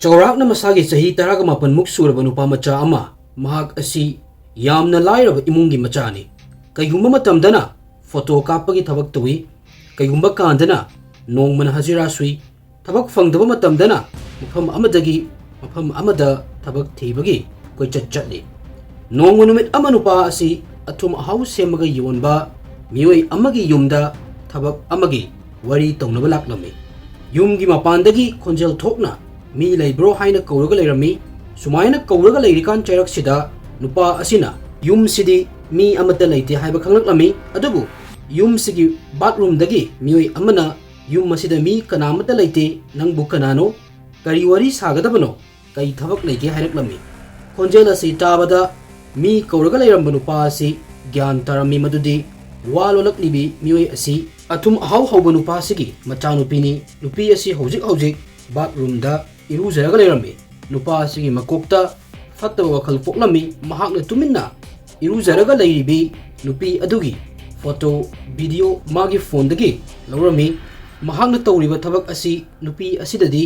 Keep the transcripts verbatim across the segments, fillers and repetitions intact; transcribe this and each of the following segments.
ꯆꯥꯎꯔꯥꯛꯅ ꯃꯁꯥꯒꯤ ꯆꯍꯤ ꯇꯔꯥꯒ ꯃꯥꯄꯟꯃꯨꯛ ꯁꯨꯔꯕ ꯅꯨꯄꯥ ꯃꯆꯥ ꯑꯃ꯫ ꯃꯍꯥꯛ ꯑꯁꯤ ꯌꯥꯝꯅ ꯂꯥꯏꯔꯕ ꯏꯃꯨꯡꯒꯤ ꯃꯆꯥꯅꯤ꯫ ꯀꯩꯒꯨꯝꯕ ꯃꯇꯝꯗꯅ ꯐꯣꯇꯣ ꯀꯥꯞꯄꯒꯤ ꯊꯕꯛ ꯇꯧꯏ, ꯀꯩꯒꯨꯝꯕ ꯀꯥꯟꯗꯅ ꯅꯣꯡꯃꯅ ꯍꯖꯤꯔꯥ ꯁꯨꯏ, ꯊꯕꯛ ꯐꯪꯗꯕ ꯃꯇꯝꯗꯅ ꯃꯐꯝ ꯑꯃꯗꯒꯤ ꯃꯐꯝ ꯑꯃꯗ ꯊꯕꯛ ꯊꯤꯕꯒꯤ ꯀꯣꯏꯆꯠ ꯆꯠꯂꯤ꯫ ꯅꯣꯡꯃ ꯅꯨꯃꯤꯠ ꯑꯃ ꯅꯨꯄꯥ ꯑꯁꯤ ꯑꯊꯨꯝ ꯑꯍꯥꯎ ꯁꯦꯝꯃꯒ ꯌꯣꯟꯕ ꯃꯤꯑꯣꯏ ꯑꯃꯒꯤ ꯌꯨꯝꯗ ꯊꯕꯛ ꯑꯃꯒꯤ ꯋꯥꯔꯤ ꯇꯧꯅꯕ ꯂꯥꯛꯂꯝꯃꯤ꯫ ꯌꯨꯝꯒꯤ ꯃꯄꯥꯟꯗꯒꯤ ꯈꯣꯟꯖꯦꯜ ꯊꯣꯛꯅ, "ꯃꯤ ꯂꯩꯕ꯭ꯔꯣ?" ꯍꯥꯏꯅ ꯀꯧꯔꯒ ꯂꯩꯔꯝꯃꯤ꯫ ꯁꯨꯃꯥꯏꯅ ꯀꯧꯔꯒ ꯂꯩꯔꯤꯀꯥꯟ ꯆꯩꯔꯛꯁꯤꯗ ꯅꯨꯄꯥ ꯑꯁꯤꯅ ꯌꯨꯝꯁꯤꯗꯤ ꯃꯤ ꯑꯃꯠꯇ ꯂꯩꯇꯦ ꯍꯥꯏꯕ ꯈꯪꯂꯛꯂꯝꯃꯤ꯫ ꯑꯗꯨꯕꯨ ꯌꯨꯝꯁꯤꯒꯤ ꯕꯥꯠꯔꯨꯝꯗꯒꯤ ꯃꯤꯑꯣꯏ ꯑꯃꯅ, "ꯌꯨꯝ ꯑꯁꯤꯗ ꯃꯤ ꯀꯅꯥꯃꯠꯇ ꯂꯩꯇꯦ, ꯅꯪꯕꯨ ꯀꯅꯥꯅꯣ? ꯀꯔꯤ ꯋꯥꯔꯤ ꯁꯥꯒꯗꯕꯅꯣ? ꯀꯔꯤ ꯊꯕꯛ ꯂꯩꯒꯦ?" ꯍꯥꯏꯔꯛꯂꯝꯃꯤ꯫ ꯈꯣꯟꯖꯦꯜ ꯑꯁꯤ ꯇꯥꯕꯗ ꯃꯤ ꯀꯧꯔꯒ ꯂꯩꯔꯝꯕ ꯅꯨꯄꯥ ꯑꯁꯤ ꯒ꯭ꯌꯥꯟ ꯇꯥꯔꯝꯃꯤ ꯃꯗꯨꯗꯤ ꯋꯥ ꯂꯣꯜꯂꯛꯂꯤꯕꯤ ꯃꯤꯑꯣꯏ ꯑꯁꯤ ꯑꯊꯨꯝ ꯑꯍꯥꯎ ꯍꯧꯕ ꯅꯨꯄꯥꯁꯤꯒꯤ ꯃꯆꯥꯅꯨꯄꯤꯅꯤ꯫ ꯅꯨꯄꯤ ꯑꯁꯤ ꯍꯧꯖꯤꯛ ꯍꯧꯖꯤꯛ ꯕꯥꯠꯔꯨꯝꯗ ꯏꯔꯨꯖꯔꯒ ꯂꯩꯔꯝꯃꯤ꯫ ꯅꯨꯄꯥ ꯑꯁꯤꯒꯤ ꯃꯀꯣꯛꯇ ꯐꯠꯇꯕ ꯋꯥꯈꯜ ꯄꯣꯛꯂꯝꯃꯤ꯫ ꯃꯍꯥꯛꯅ ꯇꯨꯃꯤꯟꯅ ꯏꯔꯨꯖꯔꯒ ꯂꯩꯔꯤꯕꯤ ꯅꯨꯄꯤ ꯑꯗꯨꯒꯤ ꯐꯣꯇꯣ, ꯚꯤꯗꯤꯑꯣ ꯃꯥꯒꯤ ꯐꯣꯟꯗꯒꯤ ꯂꯧꯔꯝꯃꯤ꯫ ꯃꯍꯥꯛꯅ ꯇꯧꯔꯤꯕ ꯊꯕꯛ ꯑꯁꯤ ꯅꯨꯄꯤ ꯑꯁꯤꯗꯗꯤ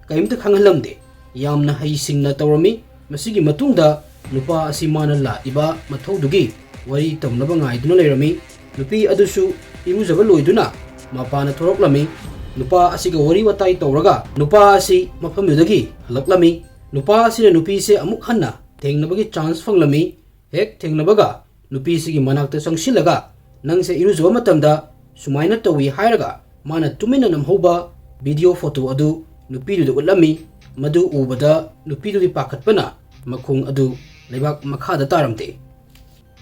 ꯀꯔꯤꯝꯇ ꯈꯪꯍꯜꯂꯝꯗꯦ꯫ ꯌꯥꯝꯅ ꯍꯩꯁꯤꯡꯅ ꯇꯧꯔꯝꯃꯤ꯫ ꯃꯁꯤꯒꯤ ꯃꯇꯨꯡꯗ ꯅꯨꯄꯥ ꯑꯁꯤ ꯃꯥꯅ ꯂꯥꯛꯏꯕ ꯃꯊꯧꯗꯨꯒꯤ ꯋꯥꯔꯤ ꯇꯧꯅꯕ ꯉꯥꯏꯗꯨꯅ ꯂꯩꯔꯝꯃꯤ꯫ ꯅꯨꯄꯤ ꯑꯗꯨꯁꯨ ꯏꯔꯨꯖꯕ ꯂꯣꯏꯗꯨꯅ ꯃꯄꯥꯟꯗ ꯊꯣꯔꯛꯂꯝꯃꯤ꯫ ꯅꯨꯄꯥ ꯑꯁꯤꯒ ꯋꯥꯔꯤ ꯋꯥꯇꯥꯏ ꯇꯧꯔꯒ ꯅꯨꯄꯥ ꯑꯁꯤ ꯃꯐꯝꯗꯨꯗꯒꯤ ꯍꯜꯂꯛꯂꯝꯃꯤ꯫ ꯅꯨꯄꯥ ꯑꯁꯤꯅ ꯅꯨꯄꯤꯁꯦ ꯑꯃꯨꯛ ꯍꯟꯅ ꯊꯦꯡꯅꯕꯒꯤ ꯆꯥꯟꯁ ꯐꯪꯂꯝꯃꯤ꯫ ꯍꯦꯛ ꯊꯦꯡꯅꯕꯒ ꯅꯨꯄꯤꯁꯤꯒꯤ ꯃꯅꯥꯛꯇ ꯆꯪꯁꯤꯜꯂꯒ, "ꯅꯪꯁꯦ ꯏꯔꯨꯖꯕ ꯃꯇꯝꯗ ꯁꯨꯃꯥꯏꯅ ꯇꯧꯏ" ꯍꯥꯏꯔꯒ ꯃꯥꯅ ꯇꯨꯃꯤꯟꯅ ꯅꯝꯍꯧꯕ ꯚꯤꯗꯤꯑꯣ ꯐꯣꯇꯣ ꯑꯗꯨ ꯅꯨꯄꯤꯗꯨꯗ ꯎꯠꯂꯝꯃꯤ꯫ ꯃꯗꯨ ꯎꯕꯗ ꯅꯨꯄꯤꯗꯨꯒꯤ ꯄꯥꯈꯠꯄꯅ ꯃꯈꯣꯡ ꯑꯗꯨ ꯂꯩꯕꯥꯛ ꯃꯈꯥꯗ ꯇꯥꯔꯝꯗꯦ꯫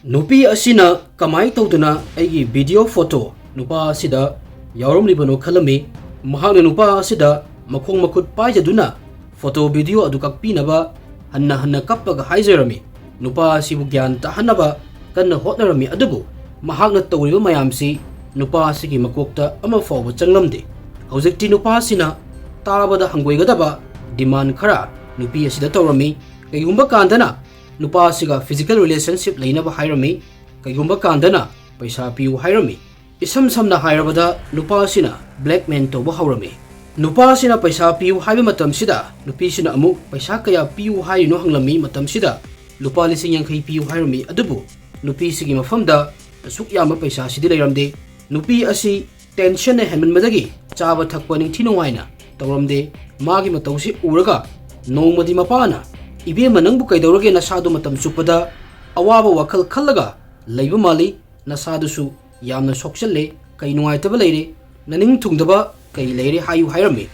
ꯅꯨꯄꯤ ꯑꯁꯤꯅ ꯀꯃꯥꯏ ꯇꯧꯗꯅ ꯑꯩꯒꯤ ꯚꯤꯗꯤꯑꯣ ꯐꯣꯇꯣ ꯅꯨꯄꯥ ꯑꯁꯤꯗ ꯌꯥꯎꯔꯝꯂꯤꯕꯅꯣ ꯈꯜꯂꯝꯃꯤ꯫ ꯃꯍꯥꯛꯅ ꯅꯨꯄꯥ ꯑꯁꯤꯗ ꯃꯈꯣꯡ ꯃꯈꯨꯠ ꯄꯥꯏꯖꯗꯨꯅ ꯐꯣꯇꯣ ꯚꯤꯗꯤꯑꯣ ꯑꯗꯨ ꯀꯛꯄꯤꯅꯕ ꯍꯟꯅ ꯍꯟꯅ ꯀꯞꯄꯒ ꯍꯥꯏꯖꯔꯝꯃꯤ꯫ ꯅꯨꯄꯥ ꯑꯁꯤꯕꯨ ꯒ꯭ꯌꯥꯟ ꯇꯥꯍꯟꯅꯕ ꯀꯟꯅ ꯍꯣꯠꯅꯔꯝꯃꯤ, ꯑꯗꯨꯕꯨ ꯃꯍꯥꯛꯅ ꯇꯧꯔꯤꯕ ꯃꯌꯥꯝꯁꯤ ꯅꯨꯄꯥ ꯑꯁꯤꯒꯤ ꯃꯀꯣꯛꯇ ꯑꯃ ꯐꯥꯎꯕ ꯆꯪꯂꯝꯗꯦ꯫ ꯍꯧꯖꯤꯛꯇꯤ ꯅꯨꯄꯥ ꯑꯁꯤꯅ ꯇꯥꯕꯗ ꯍꯪꯒꯣꯏꯒꯗꯕ ꯗꯤꯃꯥꯟ ꯈꯔ ꯅꯨꯄꯤ ꯑꯁꯤꯗ ꯇꯧꯔꯝꯃꯤ꯫ ꯀꯩꯒꯨꯝꯕ ꯀꯥꯟꯗꯅ ꯅꯨꯄꯥ ꯑꯁꯤꯒ ꯐꯤꯖꯤꯀꯦꯜ ꯔꯤꯂꯦꯁꯟꯁꯤꯞ ꯂꯩꯅꯕ ꯍꯥꯏꯔꯝꯃꯤ꯫ ꯀꯩꯒꯨꯝꯕ ꯀꯥꯟꯗꯅ ꯄꯩꯁꯥ ꯄꯤꯌꯨ ꯍꯥꯏꯔꯝꯃꯤ꯫ ꯏꯁꯝ ꯁꯝꯅ ꯍꯥꯏꯔꯕꯗ, ꯅꯨꯄꯥ ꯑꯁꯤꯅ ꯕ꯭ꯂꯦꯛꯃꯦꯟ ꯇꯧꯕ ꯍꯧꯔꯝꯃꯤ꯫ ꯅꯨꯄꯥꯁꯤꯅ ꯄꯩꯁꯥ ꯄꯤꯌꯨ ꯍꯥꯏꯕ ꯃꯇꯝꯁꯤꯗ ꯅꯨꯄꯤꯁꯤꯅ ꯑꯃꯨꯛ ꯄꯩꯁꯥ ꯀꯌꯥ ꯄꯤꯌꯨ ꯍꯥꯏꯔꯤꯅꯣ ꯍꯪꯂꯝꯃꯤ꯫ ꯃꯇꯝꯁꯤꯗ ꯂꯨꯄꯥ ꯂꯤꯁꯤꯡ ꯌꯥꯡꯈꯩ ꯄꯤꯌꯨ ꯍꯥꯏꯔꯝꯃꯤ꯫ ꯑꯗꯨꯕꯨ ꯅꯨꯄꯤꯁꯤꯒꯤ ꯃꯐꯝꯗ ꯑꯁꯨꯛ ꯌꯥꯝꯕ ꯄꯩꯁꯥꯁꯤꯗꯤ ꯂꯩꯔꯝꯗꯦ꯫ ꯅꯨꯄꯤ ꯑꯁꯤ ꯇꯦꯟꯁꯟꯅ ꯍꯦꯟꯃꯟꯕꯗꯒꯤ ꯆꯥꯕ ꯊꯛꯄ ꯅꯤꯡꯊꯤ ꯅꯨꯡꯉꯥꯏꯅ ꯇꯧꯔꯝꯗꯦ꯫ ꯃꯥꯒꯤ ꯃꯇꯧꯁꯤ ꯎꯔꯒ ꯅꯣꯡꯃꯗꯤ ꯃꯄꯥꯅ, "ꯏꯕꯦꯝꯃ, ꯅꯪꯕꯨ ꯀꯩꯗꯧꯔꯒꯦ? ꯅꯁꯥꯗꯨ ꯃꯇꯝ ꯆꯨꯞꯄꯗ ꯑꯋꯥꯕ ꯋꯥꯈꯜ ꯈꯜꯂꯒ ꯂꯩꯕ ꯃꯥꯜꯂꯤ꯫ ꯅꯁꯥꯗꯨꯁꯨ ꯌꯥꯝꯅ ꯁꯣꯛꯆꯜꯂꯦ꯫ ꯀꯩ ꯅꯨꯡꯉꯥꯏꯇꯕ ꯂꯩꯔꯦ? ꯅꯅꯤꯡ ꯊꯨꯡꯗꯕ ꯀꯩ ꯂꯩꯔꯦ ꯍꯥꯏꯌꯨ?" ꯍꯥꯏꯔꯝꯃꯤ꯫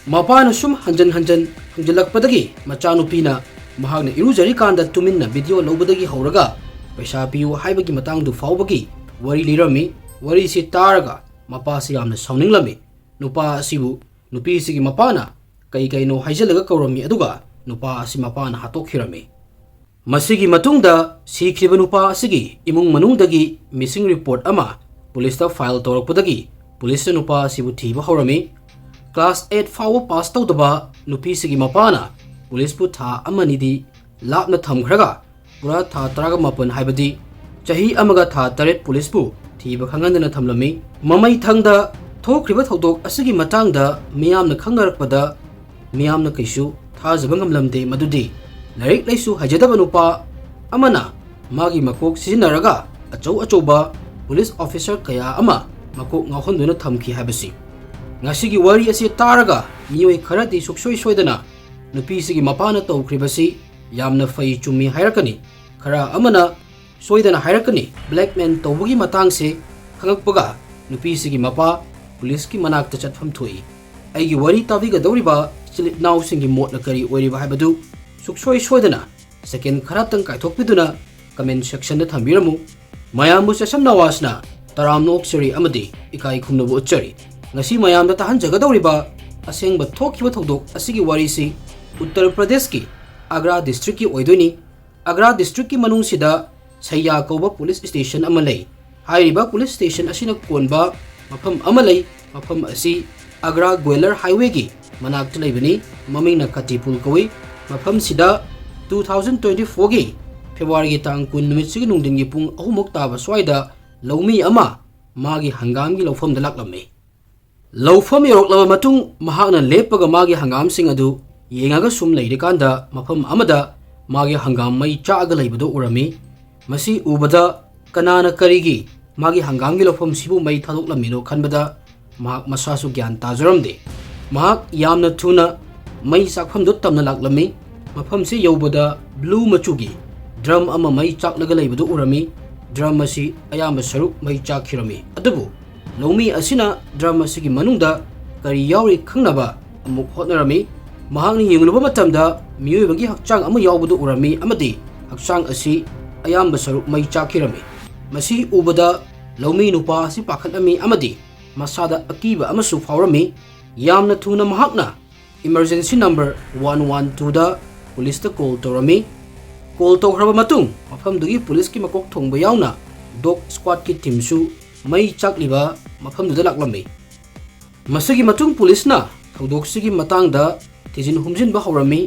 ꯃꯄꯥꯅ ꯁꯨꯝ ꯍꯟꯖꯟ ꯍꯟꯖꯟ ꯍꯪꯖꯜꯂꯛꯄꯗꯒꯤ ꯃꯆꯥꯅꯨꯄꯤꯅ ꯃꯍꯥꯛꯅ ꯏꯔꯨꯖꯔꯤꯀꯥꯟꯗ ꯇꯨꯃꯤꯟꯅ ꯚꯤꯗꯤꯑꯣ ꯂꯧꯕꯗꯒꯤ ꯍꯧꯔꯒ ꯄꯩꯁꯥ ꯄꯤꯌꯨ ꯍꯥꯏꯕꯒꯤ ꯃꯇꯥꯡꯗꯨ ꯐꯥꯎꯕꯒꯤ ꯋꯥꯔꯤ ꯂꯤꯔꯝꯃꯤ꯫ ꯋꯥꯔꯤꯁꯤ ꯇꯥꯔꯒ ꯃꯄꯥꯁꯤ ꯌꯥꯝꯅ ꯁꯥꯎꯅꯤꯡꯂꯝꯃꯤ꯫ ꯅꯨꯄꯥ ꯑꯁꯤꯕꯨ ꯅꯨꯄꯤꯁꯤꯒꯤ ꯃꯄꯥꯅ ꯀꯩ ꯀꯩꯅꯣ ꯍꯥꯏꯖꯤꯜꯂꯒ ꯀꯧꯔꯝꯃꯤ, ꯑꯗꯨꯒ ꯅꯨꯄꯥ ꯑꯁꯤ ꯃꯄꯥꯅ ꯍꯥꯠꯇꯣꯛꯈꯤꯔꯝꯃꯤ꯫ ꯃꯁꯤꯒꯤ ꯃꯇꯨꯡꯗ ꯁꯤꯈ꯭ꯔꯤꯕ ꯅꯨꯄꯥ ꯑꯁꯤꯒꯤ ꯏꯃꯨꯡ ꯃꯅꯨꯡꯗꯒꯤ ꯃꯤꯁꯤꯡ ꯔꯤꯄꯣꯔꯠ ꯑꯃ ꯄꯨꯂꯤꯁꯇ ꯐꯥꯏꯜ ꯇꯧꯔꯛꯄꯗꯒꯤ ꯄꯨꯂꯤꯁꯅ ꯅꯨꯄꯥ ꯑꯁꯤꯕꯨ ꯊꯤꯕ ꯍꯧꯔꯝꯃꯤ꯫ ꯀ꯭ꯂꯥꯁ ꯑꯩꯠ ꯐꯥꯎꯕ ꯄꯥꯁ ꯇꯧꯗꯕ ꯅꯨꯄꯤꯁꯤꯒꯤ ꯃꯄꯥꯅ ꯄꯨꯂꯤꯁꯄꯨ ꯊꯥ ꯑꯃꯅꯤꯗꯤ ꯂꯥꯞꯅ ꯊꯝꯈ꯭ꯔꯒ ꯄꯨꯔꯥ ꯊꯥ ꯇꯔꯥꯒ ꯃꯥꯄꯟ, ꯍꯥꯏꯕꯗꯤ ꯆꯍꯤ ꯑꯃꯒ ꯊꯥ ꯇꯔꯦꯠ ꯄꯨꯂꯤꯁꯄꯨ ꯊꯤꯕ ꯈꯪꯍꯟꯗꯅ ꯊꯝꯂꯝꯃꯤ꯫ ꯃꯃꯩꯊꯪꯗ ꯊꯣꯛꯈ꯭ꯔꯤꯕ ꯊꯧꯗꯣꯛ ꯑꯁꯤꯒꯤ ꯃꯇꯥꯡꯗ ꯃꯤꯌꯥꯝꯅ ꯈꯪꯅꯔꯛꯄꯗ ꯃꯤꯌꯥꯝꯅ ꯀꯩꯁꯨ ꯊꯥꯖꯕ ꯉꯝꯂꯝꯗꯦ ꯃꯗꯨꯗꯤ ꯂꯥꯏꯔꯤꯛ ꯂꯥꯏꯁꯨ ꯍꯩꯖꯗꯕ ꯅꯨꯄꯥ ꯑꯃꯅ ꯃꯥꯒꯤ ꯃꯀꯣꯛ ꯁꯤꯖꯤꯟꯅꯔꯒ ꯑꯆꯧ ꯑꯆꯧꯕ ꯄꯨꯂꯤꯁ ꯑꯣꯐꯤꯁꯔ ꯀꯌꯥ ꯑꯃ ꯃꯀꯣꯛ ꯉꯥꯎꯍꯟꯗꯨꯅ ꯊꯝꯈꯤ ꯍꯥꯏꯕꯁꯤ꯫ ꯉꯁꯤꯒꯤ ꯋꯥꯔꯤ ꯑꯁꯤ ꯇꯥꯔꯒ ꯃꯤꯑꯣꯏ ꯈꯔꯗꯤ ꯁꯨꯛꯁꯣꯏ ꯁꯣꯏꯗꯅ ꯅꯨꯄꯤꯁꯤꯒꯤ ꯃꯄꯥꯅ ꯇꯧꯈ꯭ꯔꯤꯕꯁꯤ ꯌꯥꯝꯅ ꯐꯩ, ꯆꯨꯝꯃꯤ ꯍꯥꯏꯔꯛꯀꯅꯤ꯫ ꯈꯔ ꯑꯃꯅ ꯁꯣꯏꯗꯅ ꯍꯥꯏꯔꯛꯀꯅꯤ, ꯕ꯭ꯂꯦꯛꯃꯦꯟ ꯇꯧꯕꯒꯤ ꯃꯇꯥꯡꯁꯦ ꯈꯪꯉꯛꯄꯒ ꯅꯨꯄꯤꯁꯤꯒꯤ ꯃꯄꯥ ꯄꯨꯂꯤꯁꯀꯤ ꯃꯅꯥꯛꯇ ꯆꯠꯐꯝ ꯊꯣꯛꯏ꯫ ꯑꯩꯒꯤ ꯋꯥꯔꯤ ꯇꯥꯕꯤꯒꯗꯧꯔꯤꯕ ꯏꯆꯤꯜ ꯏꯅꯥꯎꯁꯤꯡꯒꯤ ꯃꯣꯠꯅ ꯀꯔꯤ ꯑꯣꯏꯔꯤꯕ ꯍꯥꯏꯕꯗꯨ ꯁꯨꯛꯁꯣꯏ ꯁꯣꯏꯗꯅ ꯁꯦꯀꯦꯟ ꯈꯔꯇꯪ ꯀꯥꯏꯊꯣꯛꯄꯤꯗꯨꯅ ꯀꯃꯦꯟ ꯁꯦꯛꯁꯟꯗ ꯊꯝꯕꯤꯔꯝꯃꯨ꯫ ꯃꯌꯥꯝꯕꯨ ꯆꯦꯁꯝ ꯅꯋꯥꯖꯅ ꯇꯔꯥꯝꯅ ꯑꯣꯛꯆꯔꯤ ꯑꯃꯗꯤ ꯏꯀꯥꯏ ꯈꯨꯝꯅꯕ ꯎꯠꯆꯔꯤ꯫ ꯉꯁꯤ ꯃꯌꯥꯝꯗ ꯇꯥꯍꯟꯖꯒꯗꯧꯔꯤꯕ ꯑꯁꯦꯡꯕ ꯊꯣꯛꯈꯤꯕ ꯊꯧꯗꯣꯛ ꯑꯁꯤꯒꯤ ꯋꯥꯔꯤꯁꯤ ꯎꯠꯇꯔ ꯄ꯭ꯔꯗꯦꯁꯀꯤ ꯑꯒ꯭ꯔꯥ ꯗꯤꯁꯇ꯭ꯔꯤꯛꯀꯤ ꯑꯣꯏꯗꯣꯏꯅꯤ꯫ ꯑꯒ꯭ꯔꯥ ꯗꯤꯁꯇ꯭ꯔꯤꯛꯀꯤ ꯃꯅꯨꯡꯁꯤꯗ ꯁꯩꯌꯥ ꯀꯧꯕ ꯄꯨꯂꯤꯁ ꯁ꯭ꯇꯦꯁꯟ ꯑꯃ ꯂꯩ꯫ ꯍꯥꯏꯔꯤꯕ ꯄꯨꯂꯤꯁ ꯁ꯭ꯇꯦꯁꯟ ꯑꯁꯤꯅ ꯀꯣꯟꯕ ꯃꯐꯝ ꯑꯃ ꯂꯩ꯫ ꯃꯐꯝ ꯑꯁꯤ ꯑꯒ꯭ꯔꯥ ꯒ꯭ꯋꯦꯂꯔ ꯍꯥꯏꯋꯦꯒꯤ ꯃꯅꯥꯛꯇ ꯂꯩꯕꯅꯤ꯫ ꯃꯃꯤꯡꯅ ꯀꯇꯤꯄꯨꯜ ꯀꯧꯏ꯫ ꯃꯐꯝꯁꯤꯗ two thousand twenty fourꯒꯤ ꯐꯦꯕ꯭ꯔꯨꯋꯥꯔꯤꯒꯤ ꯇꯥꯡ ꯀꯨꯟ ꯅꯨꯃꯤꯠꯁꯤꯒꯤ ꯅꯨꯡꯊꯤꯟꯒꯤ ꯄꯨꯡ ꯑꯍꯨꯝꯃꯨꯛ ꯇꯥꯕ ꯁ꯭ꯋꯥꯏꯗ ꯂꯧꯃꯤ ꯑꯃ ꯃꯥꯒꯤ ꯍꯪꯒꯥꯝꯒꯤ ꯂꯧꯐꯝꯗ ꯂꯥꯛꯂꯝꯃꯤ꯫ ꯂꯧꯐꯝ ꯌꯧꯔꯛꯂꯕ ꯃꯇꯨꯡ ꯃꯍꯥꯛꯅ ꯂꯦꯞꯄꯒ ꯃꯥꯒꯤ ꯍꯪꯒꯥꯝꯁꯤꯡ ꯑꯗꯨ ꯌꯦꯡꯉꯒ ꯁꯨꯝ ꯂꯩꯔꯤꯀꯥꯟꯗ ꯃꯐꯝ ꯑꯃꯗ ꯃꯥꯒꯤ ꯍꯪꯒꯥꯝ ꯃꯩ ꯆꯥꯛꯑꯒ ꯂꯩꯕꯗꯨ ꯎꯔꯝꯃꯤ꯫ ꯃꯁꯤ ꯎꯕꯗ ꯀꯅꯥꯅ ꯀꯔꯤꯒꯤ ꯃꯥꯒꯤ ꯍꯪꯒꯥꯝꯒꯤ ꯂꯧꯐꯝꯁꯤꯕꯨ ꯃꯩ ꯊꯥꯗꯣꯛꯂꯝꯃꯤꯅꯣ ꯈꯟꯕꯗ ꯃꯍꯥꯛ ꯃꯁꯥꯁꯨ ꯒ꯭ꯌꯥꯟ ꯇꯥꯖꯔꯝꯗꯦ꯫ ꯃꯍꯥꯛ ꯌꯥꯝꯅ ꯊꯨꯅ ꯃꯩ ꯆꯥꯛꯐꯝꯗꯨ ꯇꯝꯅ ꯂꯥꯛꯂꯝꯃꯤ꯫ ꯃꯐꯝꯁꯤ ꯌꯧꯕꯗ ꯕ꯭ꯂꯨ ꯃꯆꯨꯒꯤ ꯗ꯭ꯔꯝ ꯑꯃ ꯃꯩ ꯆꯥꯛꯂꯒ ꯂꯩꯕꯗꯨ ꯎꯔꯝꯃꯤ꯫ ꯗ꯭ꯔꯝ ꯑꯁꯤ ꯑꯌꯥꯝꯕ ꯁꯔꯨꯛ ꯃꯩ ꯆꯥꯛꯈꯤꯔꯝꯃꯤ꯫ ꯑꯗꯨꯕꯨ ꯂꯧꯃꯤ ꯑꯁꯤꯅ ꯗ꯭ꯔꯝ ꯑꯁꯤꯒꯤ ꯃꯅꯨꯡꯗ ꯀꯔꯤ ꯌꯥꯎꯔꯤ ꯈꯪꯅꯕ ꯑꯃꯨꯛ ꯍꯣꯠꯅꯔꯝꯃꯤ꯫ ꯃꯍꯥꯛꯅ ꯌꯦꯡꯂꯨꯕ ꯃꯇꯝꯗ ꯃꯤꯑꯣꯏꯕꯒꯤ ꯍꯛꯆꯥꯡ ꯑꯃ ꯌꯥꯎꯕꯗꯨ ꯎꯔꯝꯃꯤ ꯑꯃꯗꯤ ꯍꯛꯆꯥꯡ ꯑꯁꯤ ꯑꯌꯥꯝꯕ ꯁꯔꯨꯛ ꯃꯩ ꯆꯥꯛꯈꯤꯔꯝꯃꯤ꯫ ꯃꯁꯤ ꯎꯕꯗ ꯂꯧꯃꯤ ꯅꯨꯄꯥ ꯑꯁꯤ ꯄꯥꯈꯠꯂꯝꯃꯤ ꯑꯃꯗꯤ ꯃꯁꯥꯗ ꯑꯀꯤꯕ ꯑꯃꯁꯨ ꯐꯥꯎꯔꯝꯃꯤ꯫ ꯌꯥꯝꯅ ꯊꯨꯅ ꯃꯍꯥꯛꯅ emergency number one one twoꯗ ꯄꯨꯂꯤꯁꯇ ꯀꯣꯜ ꯇꯧꯔꯝꯃꯤ꯫ ꯀꯣꯜ ꯇꯧꯈ꯭ꯔꯕ ꯃꯇꯨꯡ ꯃꯐꯝꯗꯨꯒꯤ ꯄꯨꯂꯤꯁꯀꯤ ꯃꯀꯣꯛ ꯊꯣꯡꯕ ꯌꯥꯎꯅ ꯗꯣꯒ ꯁ꯭ꯀ꯭ꯋꯥꯗꯀꯤ ꯇꯤꯝꯁꯨ ꯃꯩ ꯆꯥꯛꯂꯤꯕ ꯃꯐꯝꯗꯨꯗ ꯂꯥꯛꯂꯝꯃꯤ꯫ ꯃꯁꯤꯒꯤ ꯃꯇꯨꯡ ꯄꯨꯂꯤꯁꯅ ꯊꯧꯗꯣꯛꯁꯤꯒꯤ ꯃꯇꯥꯡꯗ ꯊꯤꯖꯤꯟ ꯍꯨꯝꯖꯤꯟꯕ ꯍꯧꯔꯝꯃꯤ꯫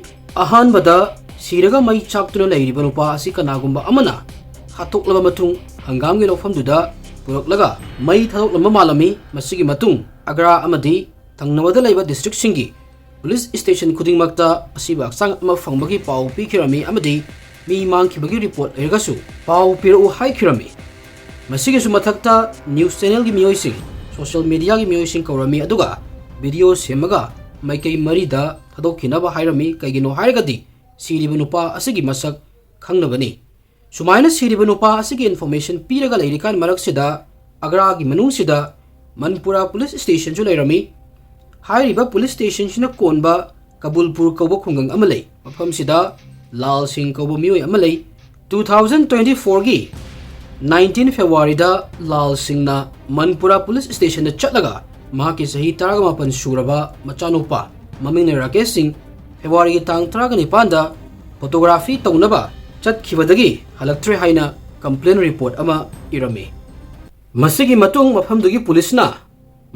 ꯑꯍꯥꯟꯕꯗ ꯁꯤꯔꯒ ꯃꯩ ꯆꯥꯛꯇꯨꯅ ꯂꯩꯔꯤꯕ ꯅꯨꯄꯥ ꯑꯁꯤ ꯀꯅꯥꯒꯨꯝꯕ ꯑꯃꯅ ꯍꯥꯠꯇꯣꯛꯂꯕ ꯃꯇꯨꯡ ꯍꯪꯒꯥꯝꯒꯤ ꯂꯧꯐꯝꯗꯨꯗ ꯄꯨꯔꯛꯂꯒ ꯃꯩ ꯊꯥꯗꯣꯛꯂꯝꯕ ꯃꯥꯜꯂꯝꯃꯤ꯫ ꯃꯁꯤꯒꯤ ꯃꯇꯨꯡ ꯑꯒ꯭ꯔꯥ ꯑꯃꯗꯤ ꯊꯪꯅꯕꯗ ꯂꯩꯕ ꯗꯤꯁꯇ꯭ꯔꯤꯛꯁꯤꯡꯒꯤ ꯄꯨꯂꯤꯁ ꯁ꯭ꯇꯦꯁꯟ ꯈꯨꯗꯤꯡꯃꯛꯇ ꯑꯁꯤꯕ ꯍꯛꯆꯥꯡ ꯑꯃ ꯐꯪꯕꯒꯤ ꯄꯥꯎ ꯄꯤꯈꯤꯔꯝꯃꯤ ꯑꯃꯗꯤ ꯃꯤ ꯃꯥꯡꯈꯤꯕꯒꯤ ꯔꯤꯄꯣꯔꯠ ꯂꯩꯔꯒꯁꯨ ꯄꯥꯎ ꯄꯤꯔꯛꯎ ꯍꯥꯏꯈꯤꯔꯝꯃꯤ꯫ ꯃꯁꯤꯒꯤꯁꯨ ꯃꯊꯛꯇ ꯅ꯭ꯌꯨꯁ ꯆꯦꯅꯦꯜꯒꯤ ꯃꯤꯑꯣꯏꯁꯤꯡ, ꯁꯣꯁꯤꯌꯦꯜ ꯃꯤꯗꯤꯌꯥꯒꯤ ꯃꯤꯑꯣꯏꯁꯤꯡ ꯀꯧꯔꯝꯃꯤ, ꯑꯗꯨꯒ ꯚꯤꯗꯤꯑꯣ ꯁꯦꯝꯃꯒ ꯃꯥꯏꯀꯩ ꯃꯔꯤꯗ ꯊꯥꯗꯣꯛꯈꯤꯅꯕ ꯍꯥꯏꯔꯝꯃꯤ꯫ ꯀꯩꯒꯤꯅꯣ ꯍꯥꯏꯔꯒꯗꯤ ꯁꯤꯔꯤꯕ ꯅꯨꯄꯥ ꯑꯁꯤꯒꯤ ꯃꯁꯛ ꯈꯪꯅꯕꯅꯤ꯫ ꯁꯨꯃꯥꯏꯅ ꯁꯤꯔꯤꯕ ꯅꯨꯄꯥ ꯑꯁꯤꯒꯤ ꯏꯟꯐꯣꯔꯃꯦꯁꯟ ꯄꯤꯔꯒ ꯂꯩꯔꯤꯀꯥꯟ ꯃꯔꯛꯁꯤꯗ ꯑꯒ꯭ꯔꯥꯒꯤ ꯃꯅꯨꯡꯁꯤꯗ ꯃꯟꯄꯨꯔꯥ ꯄꯨꯂꯤꯁ ꯁ꯭ꯇꯦꯁꯟꯁꯨ ꯂꯩꯔꯝꯃꯤ꯫ ꯍꯥꯏꯔꯤꯕ ꯄꯨꯂꯤꯁ ꯁ꯭ꯇꯦꯁꯟꯁꯤꯅ ꯀꯣꯟꯕ ꯀꯕꯨꯜꯄꯨꯔ ꯀꯧꯕ ꯈꯨꯡꯒꯪ ꯑꯃ ꯂꯩ꯫ ꯃꯐꯝꯁꯤꯗ ꯂꯥꯜ ꯁꯤꯡ ꯀꯧꯕ ꯃꯤꯑꯣꯏ ꯑꯃ ꯂꯩ꯫ Two thousand twenty fourꯒꯤ nineteen Februaryꯗ ꯂꯥꯜ ꯁꯤꯡꯅ ꯃꯟꯄꯨꯔꯥ ꯄꯨꯂꯤꯁ ꯁ꯭ꯇꯦꯁꯟꯗ ꯆꯠꯂꯒ ꯃꯍꯥꯛꯀꯤ ꯆꯍꯤ ꯇꯔꯥꯃꯥꯄꯟ ꯁꯨꯔꯕ ꯃꯆꯥꯅꯨꯄꯥ, ꯃꯃꯤꯡꯅ ꯔꯥꯀꯦꯁ ꯁꯤꯡ, ꯐꯦꯕ꯭ꯔꯨꯋꯥꯔꯤꯒꯤ ꯇꯥꯡ ꯇꯔꯥꯅꯤꯄꯥꯟꯗ ꯐꯣꯇꯣꯒ꯭ꯔꯥꯐꯤ ꯇꯧꯅꯕ ꯆꯠꯈꯤꯕꯗꯒꯤ ꯍꯜꯂꯛꯇ꯭ꯔꯦ ꯍꯥꯏꯅ ꯀꯝꯄ꯭ꯂꯦꯟ ꯔꯤꯄꯣꯔꯠ ꯑꯃ ꯏꯔꯝꯃꯤ꯫ ꯃꯁꯤꯒꯤ ꯃꯇꯨꯡ ꯃꯐꯝꯗꯨꯒꯤ ꯄꯨꯂꯤꯁꯅ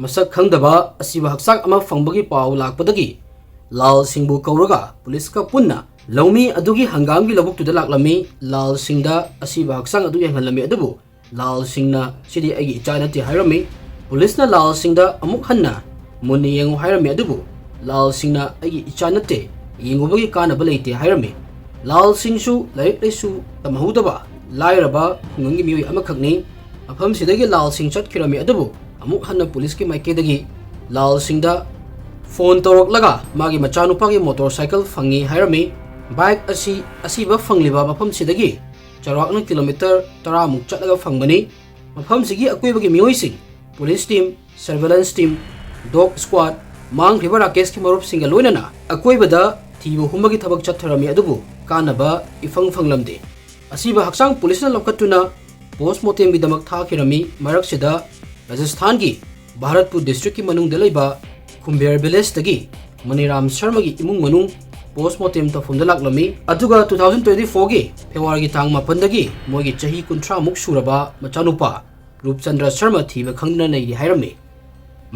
ꯃꯁꯛ ꯈꯪꯗꯕ ꯑꯁꯤꯕ ꯍꯛꯆꯥꯡ ꯑꯃ ꯐꯪꯕꯒꯤ ꯄꯥꯎ ꯂꯥꯛꯄꯗꯒꯤ ꯂꯥꯜ ꯁꯤꯡꯕꯨ ꯀꯧꯔꯒ ꯄꯨꯂꯤꯁꯀ ꯄꯨꯟꯅ ꯂꯧꯃꯤ ꯑꯗꯨꯒꯤ ꯍꯪꯒꯥꯝꯒꯤ ꯂꯧꯕꯨꯛꯇꯨꯗ ꯂꯥꯛꯂꯝꯃꯤ꯫ ꯂꯥꯜ ꯁꯤꯡꯗ ꯑꯁꯤꯕ ꯍꯛꯆꯥꯡ ꯑꯗꯨ ꯌꯦꯡꯍꯜꯂꯝꯃꯤ, ꯑꯗꯨꯕꯨ ꯂꯥꯜ ꯁꯤꯡꯅ "ꯁꯤꯗꯤ ꯑꯩꯒꯤ ꯏꯆꯥ ꯅꯠꯇꯦ" ꯍꯥꯏꯔꯝꯃꯤ꯫ ꯄꯨꯂꯤꯁꯅ ꯂꯥꯜ ꯁꯤꯡꯗ ꯑꯃꯨꯛ ꯍꯟꯅ ꯃꯨꯟꯅ ꯌꯦꯡꯉꯨ ꯍꯥꯏꯔꯝꯃꯤ, ꯑꯗꯨꯕꯨ ꯂꯥꯜ ꯁꯤꯡꯅ "ꯑꯩꯒꯤ ꯏꯆꯥ ꯅꯠꯇꯦ, ꯌꯦꯡꯉꯨꯕꯒꯤ ꯀꯥꯟꯅꯕ ꯂꯩꯇꯦ" ꯍꯥꯏꯔꯝꯃꯤ꯫ ꯂꯥꯜ ꯁꯤꯡꯁꯨ ꯂꯥꯏꯔꯤꯛ ꯂꯥꯏꯁꯨ ꯇꯝꯍꯧꯗꯕ ꯂꯥꯏꯔꯕ ꯈꯨꯡꯒꯪꯒꯤ ꯃꯤꯑꯣꯏ ꯑꯃꯈꯛꯅꯤ꯫ ꯃꯐꯝꯁꯤꯗꯒꯤ ꯂꯥꯜ ꯁꯤꯡ ꯆꯠꯈꯤꯔꯝꯃꯤ, ꯑꯗꯨꯕꯨ ꯑꯃꯨꯛ ꯍꯟꯅ ꯄꯨꯂꯤꯁꯀꯤ ꯃꯥꯏꯀꯩꯗꯒꯤ ꯂꯥꯜ ꯁꯤꯡꯗ ꯐꯣꯟ ꯇꯧꯔꯛꯂꯒ ꯃꯥꯒꯤ ꯃꯆꯥꯅꯨꯄꯥꯒꯤ ꯃꯣꯇꯣꯔ ꯁꯥꯏꯀꯜ ꯐꯪꯉꯤ ꯍꯥꯏꯔꯝꯃꯤ꯫ ꯕꯥꯏꯛ ꯑꯁꯤ ꯑꯁꯤꯕ ꯐꯪꯂꯤꯕ ꯃꯐꯝꯁꯤꯗꯒꯤ ꯆꯥꯎꯔꯥꯛꯅ ꯀꯤꯂꯣꯃꯤꯇꯔ ꯇꯔꯥꯃꯨꯛ ꯆꯠꯂꯒ ꯐꯪꯕꯅꯤ꯫ ꯃꯐꯝꯁꯤꯒꯤ ꯑꯀꯣꯏꯕꯒꯤ ꯃꯤꯑꯣꯏꯁꯤꯡ, police team, surveillance team, dog ꯁ꯭ꯀ꯭ꯋꯥꯗ, ꯃꯥꯡꯈ꯭ꯔꯤꯕ ꯔꯥꯀꯦꯁꯀꯤ ꯃꯔꯨꯞꯁꯤꯡꯒ ꯂꯣꯏꯅꯅ ꯑꯀꯣꯏꯕꯗ ꯊꯤꯕ ꯍꯨꯝꯕꯒꯤ ꯊꯕꯛ ꯆꯠꯊꯔꯝꯃꯤ, ꯑꯗꯨꯕꯨ ꯀꯥꯟꯅꯕ ꯏꯐꯪ ꯐꯪꯂꯝꯗꯦ꯫ ꯑꯁꯤꯕ ꯍꯛꯆꯥꯡ ꯄꯨꯂꯤꯁꯅ ꯂꯧꯈꯠꯇꯨꯅ ꯄꯣꯁꯃꯣꯔꯇꯦꯝꯒꯤꯗꯃꯛ ꯊꯥꯈꯤꯔꯝꯃꯤ꯫ ꯃꯔꯛꯁꯤꯗ ꯔꯥꯖꯁꯊꯥꯟꯒꯤ ꯚꯥꯔꯠꯄꯨꯔ ꯗꯤꯁꯇ꯭ꯔꯤꯛꯀꯤ ꯃꯅꯨꯡꯗ ꯂꯩꯕ ꯈꯨꯝꯕꯦꯔ ꯚꯤꯂꯦꯖꯇꯒꯤ ꯃꯅꯤꯔꯥꯝ ꯁꯔꯃꯒꯤ ꯏꯃꯨꯡ ꯃꯅꯨꯡ ꯄꯣꯁꯃꯣꯔꯇꯦꯝ ꯇꯧꯐꯝꯗ ꯂꯥꯛꯂꯝꯃꯤ꯫ ꯑꯗꯨꯒ two thousand twenty fourꯒꯤ ꯐꯦꯕ꯭ꯔꯨꯋꯥꯔꯤꯒꯤ ꯇꯥꯡ ꯃꯥꯄꯟꯗꯒꯤ ꯃꯣꯏꯒꯤ ꯆꯍꯤ ꯀꯨꯟꯊ꯭ꯔꯥꯃꯨꯛ ꯁꯨꯔꯕ ꯃꯆꯥꯅꯨꯄꯥ ꯔꯨꯞꯆꯟꯗ꯭ꯔ ꯁꯔꯃ ꯊꯤꯕ ꯈꯪꯗꯅ ꯂꯩꯔꯤ ꯍꯥꯏꯔꯝꯃꯤ꯫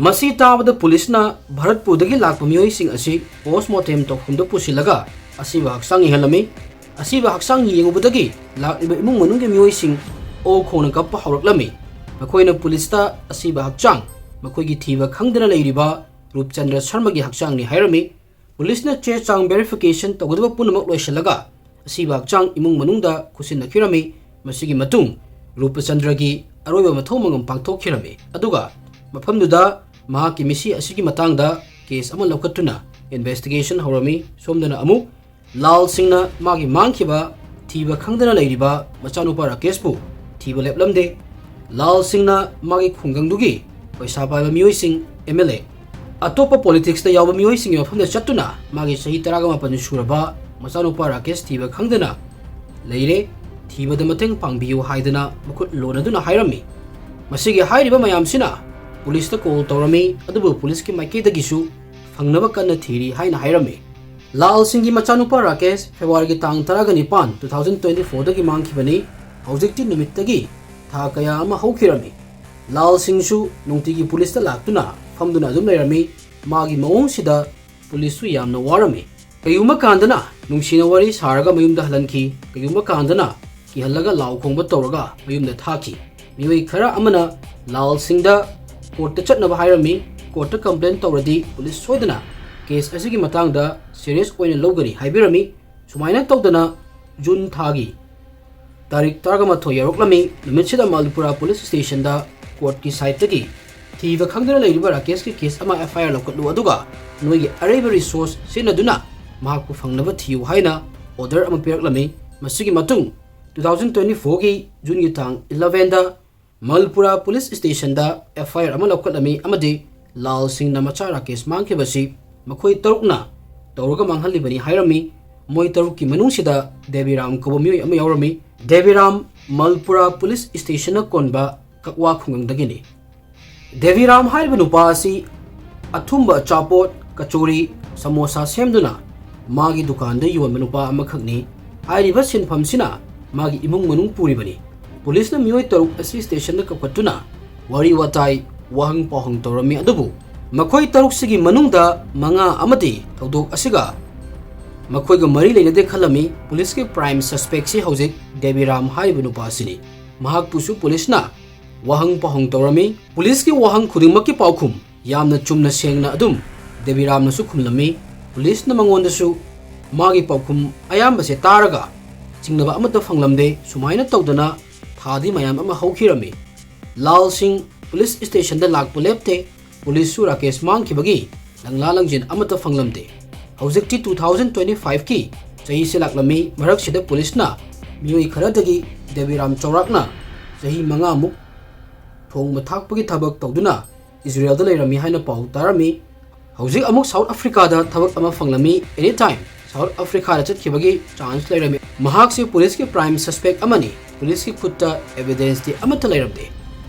ꯃꯁꯤ ꯇꯥꯕꯗ ꯄꯨꯂꯤꯁꯅ ꯚꯥꯔꯠꯄꯨꯔꯗꯒꯤ ꯂꯥꯛꯄ ꯃꯤꯑꯣꯏꯁꯤꯡ ꯑꯁꯤ ꯄꯣꯁꯃꯣꯔꯇꯦꯝ ꯇꯧꯐꯝꯗ ꯄꯨꯁꯤꯜꯂꯒ ꯑꯁꯤꯕ ꯍꯛꯆꯥꯡ ꯌꯦꯡꯍꯜꯂꯝꯃꯤ꯫ ꯑꯁꯤꯕ ꯍꯛꯆꯥꯡ ꯌꯦꯡꯉꯨꯕꯗꯒꯤ ꯂꯥꯛꯂꯤꯕ ꯏꯃꯨꯡ ꯃꯅꯨꯡꯒꯤ ꯃꯤꯑꯣꯏꯁꯤꯡ ꯑꯣ ꯈꯣꯡꯅ ꯀꯞꯄ ꯍꯧꯔꯛꯂꯝꯃꯤ꯫ ꯃꯈꯣꯏꯅ ꯄꯨꯂꯤꯁꯇ ꯑꯁꯤꯕ ꯍꯛꯆꯥꯡ ꯃꯈꯣꯏꯒꯤ ꯊꯤꯕ ꯈꯪꯗꯅ ꯂꯩꯔꯤꯕ ꯔꯨꯞꯆꯟꯗ꯭ꯔ ꯁꯔꯃꯒꯤ ꯍꯛꯆꯥꯡꯅꯤ ꯍꯥꯏꯔꯝꯃꯤ꯫ ꯄꯨꯂꯤꯁꯅ ꯆꯦ ꯆꯥꯡ ꯚꯦꯔꯤꯐꯤꯀꯦꯁꯟ ꯇꯧꯒꯗꯕ ꯄꯨꯝꯅꯃꯛ ꯂꯣꯏꯁꯤꯜꯂꯒ ꯑꯁꯤꯕ ꯍꯛꯆꯥꯡ ꯏꯃꯨꯡ ꯃꯅꯨꯡꯗ ꯈꯨꯠꯁꯤꯟꯅꯈꯤꯔꯝꯃꯤ꯫ ꯃꯁꯤꯒꯤ ꯃꯇꯨꯡ ꯔꯨꯄꯆꯟꯗ꯭ꯔꯒꯤ ꯑꯔꯣꯏꯕ ꯃꯊꯧ ꯃꯉꯝ ꯄꯥꯡꯊꯣꯛꯈꯤꯔꯝꯃꯤ꯫ ꯑꯗꯨꯒ ꯃꯐꯝꯗꯨꯗ ꯃꯍꯥꯛꯀꯤ ꯃꯤꯁꯤ ꯑꯁꯤꯒꯤ ꯃꯇꯥꯡꯗ ꯀꯦꯁ ꯑꯃ ꯂꯧꯈꯠꯇꯨꯅ ꯏꯟꯚꯦꯁꯇꯤꯒꯦꯁꯟ ꯍꯧꯔꯝꯃꯤ꯫ ꯁꯣꯝꯗꯅ ꯑꯃꯨꯛ ꯂꯥꯜ ꯁꯤꯡꯅ ꯃꯥꯒꯤ ꯃꯥꯡꯈꯤꯕ ꯊꯤꯕ ꯈꯪꯗꯅ ꯂꯩꯔꯤꯕ ꯃꯆꯥꯅꯨꯄꯥ ꯔꯥꯀꯦꯁꯄꯨ ꯊꯤꯕ ꯂꯦꯞꯂꯝꯗꯦ꯫ ꯂꯥꯜ ꯁꯤꯡꯅ ꯃꯥꯒꯤ ꯈꯨꯡꯒꯪꯗꯨꯒꯤ ꯄꯩꯁꯥ ꯄꯥꯏꯕ ꯃꯤꯑꯣꯏꯁꯤꯡ, ꯑꯦꯝ ꯑꯦꯜ ꯑꯦ, ꯑꯇꯣꯞꯄ ꯄꯣꯂꯤꯇꯤꯛꯁꯇ ꯌꯥꯎꯕ ꯃꯤꯑꯣꯏꯁꯤꯡꯒꯤ ꯃꯐꯝꯗ ꯆꯠꯇꯨꯅ ꯃꯥꯒꯤ ꯆꯍꯤ ꯇꯔꯥꯒ ꯃꯥꯄꯟ ꯁꯨꯔꯕ ꯃꯆꯥꯅꯨꯄꯥ ꯔꯥꯀꯦꯁ ꯊꯤꯕ ꯈꯪꯗꯅ ꯂꯩꯔꯦ, ꯊꯤꯕꯗ ꯃꯇꯦꯡ ꯄꯥꯡꯕꯤꯌꯨ ꯍꯥꯏꯗꯅ ꯃꯈꯨꯠ ꯂꯣꯟꯅꯗꯨꯅ ꯍꯥꯏꯔꯝꯃꯤ꯫ ꯃꯁꯤꯒꯤ ꯍꯥꯏꯔꯤꯕ ꯃꯌꯥꯝꯁꯤꯅ ꯄꯨꯂꯤꯁꯇ ꯀꯣꯜ ꯇꯧꯔꯝꯃꯤ, ꯑꯗꯨꯕꯨ ꯄꯨꯂꯤꯁꯀꯤ ꯃꯥꯏꯀꯩꯗꯒꯤꯁꯨ ꯐꯪꯅꯕ ꯀꯟꯅ ꯊꯤꯔꯤ ꯍꯥꯏꯅ ꯍꯥꯏꯔꯝꯃꯤ꯫ ꯂꯥꯜ ꯁꯤꯡꯒꯤ ꯃꯆꯥꯅꯨꯄꯥ ꯔꯥꯀꯦꯁ ꯐꯦꯕ꯭ꯔꯨꯋꯥꯔꯤꯒꯤ ꯇꯥꯡ ꯇꯔꯥꯒ ꯅꯤꯄꯥꯟ, two thousand twenty fourꯗꯒꯤ ꯃꯥꯡꯈꯤꯕꯅꯤ꯫ ꯍꯧꯖꯤꯛꯇꯤ ꯅꯨꯃꯤꯠꯇꯒꯤ ꯊꯥ ꯀꯌꯥ ꯑꯃ ꯍꯧꯈꯤꯔꯝꯃꯤ꯫ ꯂꯥꯜ ꯁꯤꯡꯁꯨ ꯅꯨꯡꯇꯤꯒꯤ ꯄꯨꯂꯤꯁꯇ ꯂꯥꯛꯇꯨꯅ ꯐꯝꯗꯨꯅ ꯑꯗꯨꯝ ꯂꯩꯔꯝꯃꯤ꯫ ꯃꯥꯒꯤ ꯃꯑꯣꯡꯁꯤꯗ ꯄꯨꯂꯤꯁꯁꯨ ꯌꯥꯝꯅ ꯋꯥꯔꯝꯃꯤ꯫ ꯀꯩꯒꯨꯝꯕ ꯀꯥꯟꯗꯅ ꯅꯨꯡꯁꯤꯅ ꯋꯥꯔꯤ ꯁꯥꯔꯒ ꯃꯌꯨꯝꯗ ꯍꯜꯍꯟꯈꯤ, ꯀꯩꯒꯨꯝꯕ ꯀꯥꯟꯗꯅ ꯀꯤꯍꯜꯂꯒ ꯂꯥꯎ ꯈꯣꯡꯕ ꯇꯧꯔꯒ ꯃꯌꯨꯝꯗ ꯊꯥꯈꯤ꯫ ꯃꯤꯑꯣꯏ ꯈꯔ ꯑꯃꯅ ꯂꯥꯜ ꯁꯤꯡꯗ ꯀꯣꯔꯠꯇ ꯆꯠꯅꯕ ꯍꯥꯏꯔꯝꯃꯤ꯫ ꯀꯣꯔꯠꯇ ꯀꯝꯄ꯭ꯂꯦꯟ ꯇꯧꯔꯗꯤ ꯄꯨꯂꯤꯁ ꯁꯣꯏꯗꯅ ꯀꯦꯁ ꯑꯁꯤꯒꯤ ꯃꯇꯥꯡꯗ ꯁꯤꯔꯤꯌꯁ ꯑꯣꯏꯅ ꯂꯧꯒꯅꯤ ꯍꯥꯏꯕꯤꯔꯝꯃꯤ꯫ ꯁꯨꯃꯥꯏꯅ ꯇꯧꯗꯅ ꯖꯨꯟ ꯊꯥꯒꯤ ꯇꯥꯔꯤꯛ ꯇꯔꯥꯃꯥꯊꯣꯏ ꯌꯧꯔꯛꯂꯝꯃꯤ꯫ ꯅꯨꯃꯤꯠꯁꯤꯗ ꯃꯜꯄꯨꯔꯥ ꯄꯨꯂꯤꯁ ꯁ꯭ꯇꯦꯁꯟꯗ ꯀꯣꯔꯠꯀꯤ ꯁꯥꯏꯠꯇꯒꯤ ꯊꯤꯕ ꯈꯪꯗꯅ ꯂꯩꯔꯤꯕ ꯔꯥꯀꯦꯁꯀꯤ ꯀꯦꯁ ꯑꯃ ꯑꯦꯐ ꯑꯥꯏ ꯑꯥꯔ ꯂꯧꯈꯠꯂꯨ, ꯑꯗꯨꯒ ꯅꯣꯏꯒꯤ ꯑꯔꯩꯕ ꯔꯤꯁꯣꯔꯁ ꯁꯤꯖꯤꯟꯅꯗꯨꯅ ꯃꯍꯥꯛꯄꯨ ꯐꯪꯅꯕ ꯊꯤꯌꯨ ꯍꯥꯏꯅ ꯑꯣꯔꯗꯔ ꯑꯃ ꯄꯤꯔꯛꯂꯝꯃꯤ꯫ ꯃꯁꯤꯒꯤ ꯃꯇꯨꯡ ꯇꯨ ꯊꯥꯎꯖꯟ ꯇ꯭ꯋꯦꯟꯇꯤ ꯐꯣꯔꯒꯤ ꯖꯨꯟꯒꯤ ꯇꯥꯡ ꯏꯂꯚꯦꯟꯗ ꯃꯜꯄꯨꯔꯥ ꯄꯨꯂꯤꯁ ꯁ꯭ꯇꯦꯁꯟꯗ ꯑꯦꯐ ꯑꯥꯏ ꯑꯥꯔ ꯑꯃ ꯂꯧꯈꯠꯂꯝꯃꯤ ꯑꯃꯗꯤ ꯂꯥꯜ ꯁꯤꯡꯅ ꯃꯆꯥ ꯔꯥꯀꯦꯁ ꯃꯥꯡꯈꯤꯕꯁꯤ ꯃꯈꯣꯏ ꯇꯔꯨꯛꯅ ꯇꯧꯔꯒ ꯃꯥꯡꯍꯜꯂꯤꯕꯅꯤ ꯍꯥꯏꯔꯝꯃꯤ꯫ ꯃꯣꯏ ꯇꯔꯨꯛꯀꯤ ꯃꯅꯨꯡꯁꯤꯗ ꯗꯦꯕꯤꯔꯥꯝ ꯀꯧꯕ ꯃꯤꯑꯣꯏ ꯑꯃ ꯌꯥꯎꯔꯝꯃꯤ꯫ ꯗꯦꯕꯤꯔꯥꯝ ꯃꯜꯄꯨꯔꯥ ꯄꯨꯂꯤꯁ ꯁ꯭ꯇꯦꯁꯟꯅ ꯀꯣꯟꯕ ꯀꯛꯋꯥ ꯈꯨꯡꯒꯪꯗꯒꯤꯅꯤ꯫ ꯗꯦꯕꯤꯔꯥꯝ ꯍꯥꯏꯔꯤꯕ ꯅꯨꯄꯥ ꯑꯁꯤ ꯑꯊꯨꯝꯕ ꯑꯆꯥꯄꯣꯠ, ꯀꯆꯣꯔꯤ, ꯁꯃꯣꯁꯥ ꯁꯦꯝꯗꯨꯅ ꯃꯥꯒꯤ ꯗꯨꯀꯥꯟꯗ ꯌꯣꯟꯕ ꯅꯨꯄꯥ ꯑꯃꯈꯛꯅꯤ꯫ ꯍꯥꯏꯔꯤꯕ ꯁꯤꯟꯐꯝꯁꯤꯅ ꯃꯥꯒꯤ ꯏꯃꯨꯡ ꯃꯅꯨꯡ ꯄꯨꯔꯤꯕꯅꯤ꯫ ꯄꯨꯂꯤꯁꯅ ꯃꯤꯑꯣꯏ ꯇꯔꯨꯛ ꯑꯁꯤ ꯁ꯭ꯇꯦꯁꯟꯗ ꯀꯧꯈꯠꯇꯨꯅ ꯋꯥꯔꯤ ꯋꯥꯇꯥꯏ, ꯋꯥꯍꯪ ꯄꯥꯎꯍꯪ ꯇꯧꯔꯝꯃꯤ, ꯑꯗꯨꯕꯨ ꯃꯈꯣꯏ ꯇꯔꯨꯛꯁꯤꯒꯤ ꯃꯅꯨꯡꯗ ꯃꯉꯥ ꯑꯃꯗꯤ ꯊꯧꯗꯣꯛ ꯑꯁꯤꯒ ꯃꯈꯣꯏꯒ ꯃꯔꯤ ꯂꯩꯅꯗꯦ ꯈꯜꯂꯝꯃꯤ꯫ ꯄꯨꯂꯤꯁꯀꯤ ꯄ꯭ꯔꯥꯏꯝ ꯁꯁꯄꯦꯛꯁꯤ ꯍꯧꯖꯤꯛ ꯗꯦꯕꯤꯔꯥꯝ ꯍꯥꯏꯔꯤꯕ ꯅꯨꯄꯥ ꯑꯁꯤꯅꯤ꯫ ꯃꯍꯥꯛꯄꯨꯁꯨ ꯄꯨꯂꯤꯁꯅ ꯋꯥꯍꯪ ꯄꯥꯎꯍꯪ ꯇꯧꯔꯝꯃꯤ꯫ ꯄꯨꯂꯤꯁꯀꯤ ꯋꯥꯍꯪ ꯈꯨꯗꯤꯡꯃꯛꯀꯤ ꯄꯥꯎꯈꯨꯝ ꯌꯥꯝꯅ ꯆꯨꯝꯅ ꯁꯦꯡꯅ ꯑꯗꯨꯝ ꯗꯦꯕꯤꯔꯥꯝꯅꯁꯨ ꯈꯨꯝꯂꯝꯃꯤ꯫ ꯄꯨꯂꯤꯁꯅ ꯃꯉꯣꯟꯗꯁꯨ ꯃꯥꯒꯤ ꯄꯥꯎꯈꯨꯝ ꯑꯌꯥꯝꯕꯁꯦ ꯇꯥꯔꯒ ꯆꯤꯡꯅꯕ ꯑꯃꯠꯇ ꯐꯪꯂꯝꯗꯦ꯫ ꯁꯨꯃꯥꯏꯅ ꯇꯧꯗꯅ ꯊꯥꯗꯤ ꯃꯌꯥꯝ ꯑꯃ ꯍꯧꯈꯤꯔꯝꯃꯤ꯫ ꯂꯥꯜ ꯁꯤꯡ ꯄꯨꯂꯤꯁ ꯁ꯭ꯇꯦꯁꯟꯗ ꯂꯥꯛꯄ ꯂꯦꯞꯇꯦ꯫ ꯄꯨꯂꯤꯁꯁꯨ ꯔꯥꯀꯦꯁ ꯃꯥꯡꯈꯤꯕꯒꯤ ꯂꯪꯂꯥ ꯂꯪꯖꯤꯟ ꯑꯃꯠꯇ ꯐꯪꯂꯝꯗꯦ꯫ ꯍꯧꯖꯤꯛꯇꯤ ꯇꯨ ꯊꯥꯎꯖꯟ ꯇ꯭ꯋꯦꯟꯇꯤ ꯐꯥꯏꯚꯀꯤ ꯆꯍꯤꯁꯦ ꯂꯥꯛꯂꯝꯃꯤ꯫ ꯃꯔꯛꯁꯤꯗ ꯄꯨꯂꯤꯁꯅ ꯃꯤꯑꯣꯏ ꯈꯔꯗꯒꯤ ꯗꯦꯕꯤꯔꯥꯝ ꯆꯥꯎꯔꯥꯛꯅ ꯆꯍꯤ ꯃꯉꯥꯃꯨꯛ ꯊꯣꯡꯕ ꯊꯥꯛꯄꯒꯤ ꯊꯕꯛ ꯇꯧꯗꯨꯅ ꯏꯖꯔꯦꯜꯗ ꯂꯩꯔꯝꯃꯤ ꯍꯥꯏꯅ ꯄꯥꯎ ꯇꯥꯔꯝꯃꯤ꯫ ꯍꯧꯖꯤꯛ ꯑꯃꯨꯛ ꯁꯥꯎꯠ ꯑꯐ꯭ꯔꯤꯀꯥꯗ ꯊꯕꯛ ꯑꯃ ꯐꯪꯂꯝꯃꯤ꯫ ꯑꯦꯅꯤ ꯇꯥꯏꯝ ꯁꯥꯎꯠ ꯑꯐ꯭ꯔꯤꯀꯥꯗ ꯆꯠꯈꯤꯕꯒꯤ ꯆꯥꯟꯁ ꯂꯩꯔꯝꯃꯤ꯫ ꯃꯍꯥꯛꯁꯤ ꯄꯨꯂꯤꯁꯀꯤ ꯄ꯭ꯔꯥꯏꯝ ꯁꯁꯄꯦꯛ ꯑꯃꯅꯤ꯫ ꯄꯨꯂꯤꯁꯀꯤ ꯈꯨꯠꯇ ꯑꯦꯚꯤꯗꯦꯟꯁꯇꯤ ꯑꯃꯠꯇ ꯂꯩꯔꯝꯗꯦ꯫